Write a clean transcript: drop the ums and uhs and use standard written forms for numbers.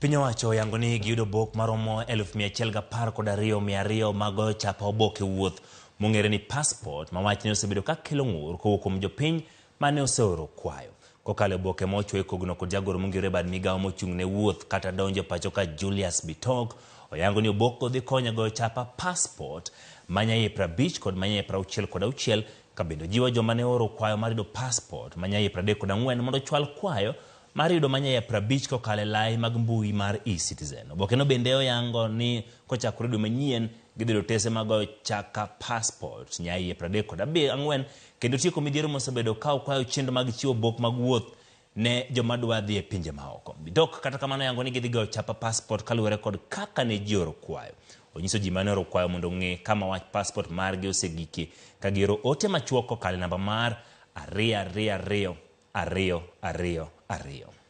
Piny owacho oyango ni giyudo obok maromo 112,200 mag goyo chapa oboke wuoth mong'ere ni passport ma wachni osebedo ka kelo ng'ur kowuok kuom jopiny mane oseoro kwayo. Kokalo e oboke ma ochwo e kogno kod jagoro mongirore e bad migawo mochung' ne wuoth kata donjo e pacho ka Julius Bitok oyango ni obokgo dhi konyo e goyo chapa passport ma nyaiye 50 kod ma nyaiye 66 ka bende ojiwo joma ne ooro kwayo mar yudo passport ma nyaiye 34 mondo ochwal kwayo mar yudo manyaiye 50 kokalo e lai mag mbui mar eCitizen. Obokeno bende oyango ni kochakore dwe manyien gidhi yudo otese mag goyo chaka passport nyaiye 34 kendo tieko midhiero mosebedo ka okwayo chenro mag chiwo obok mag wuoth ne joma dwa dhi e pinje maoko. Bitok kata kamano oyango ni gidhi goyo chapa passport kaluwore kod kaka ne ji oro kwayo. Onyiso ji mane oro kwayo mondo ong'e kama wach passport margi osegikie ka gioro ote machuok kokalo e namba mar 2222 2 2 2.